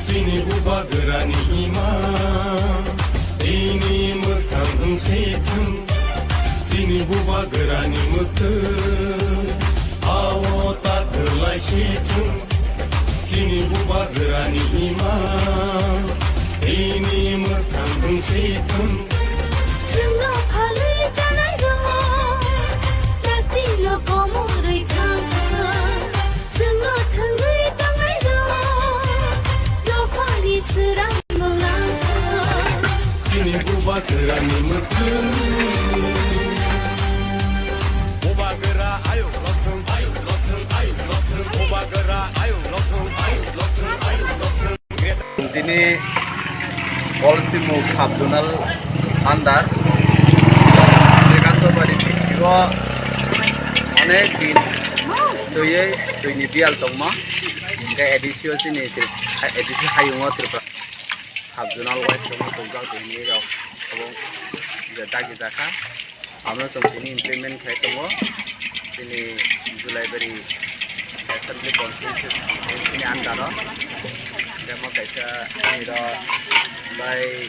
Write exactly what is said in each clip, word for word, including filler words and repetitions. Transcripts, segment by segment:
Chini bubagrani ima, ini mwkhang wng si thung. Chini bubagrani mwkhwng, ao ta kwlai si thung. Chini bubagrani ima, ini mwkhang wng si thung. Chwngno phalwi chanairok, taktikno komorwi thang thang. Chwngno thwngwi tongnairok, dophani swrang mwlang thang. Chini bubagrani mwkhwng. Bubagra ayuk lothung, ayuk lothung, ayuk lothung. Bubagra ayuk lothung, ayuk lothung, ayuk lothung. Tini Olsimung sub-zonal under Srikantobari district-o onek din twiwi twini biyal tongmo. Hingke A D C-o chini Tri-, A D C hayungo Tripura sub-zonal wise tongmo tongjago hinwi rok obo dagi jakha. Abono chwng tini implement khai tongo. Chini Julaibari Assembly Constituency ni under o. Temo kaisa niro bai,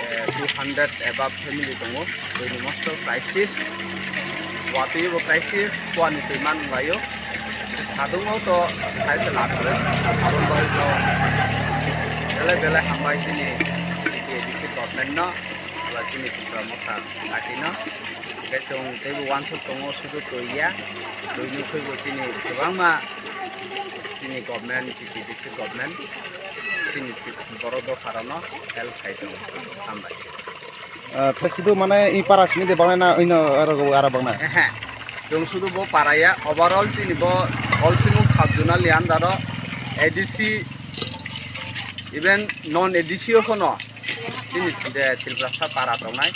eh, two hundred above family tongo. Buini mosto crisis. Watwi bo crisis, kuani twi man laio. Sadungo to sai se lathore. Aboni bagwi to belai belai hambai chini A D C government no. Aba chini Tripura motha laki no. Hingke chwng teibo uansuk tongo, sudu twi ya. Twi ni khwi bo chini kwbangma chini government, T T D C government, chini borok dopha rok no help khai tongo. Hambai. Ah, khe sudu mane i para simi de bangnai na ino aro go ara bangnai? Ehe. Chwng sudu bo para ya, overall chini bo Olsimung sub-zonal ni under o A D C, even non A D C o phano chini je Tiprasa para tongnai,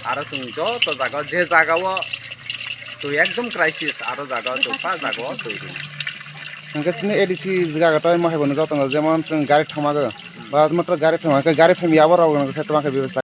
aro chwng joto jaga o, je jaga o twi ekdom crisis, aro jaga o twi pa jaga o twi rw. Hingke chini A D C jaga to omo hai bo nw joto no, jemon chwng gari thangma go, ba matro gari thangma, hingke gari thangya abo rok no khe tongma khe bebasta.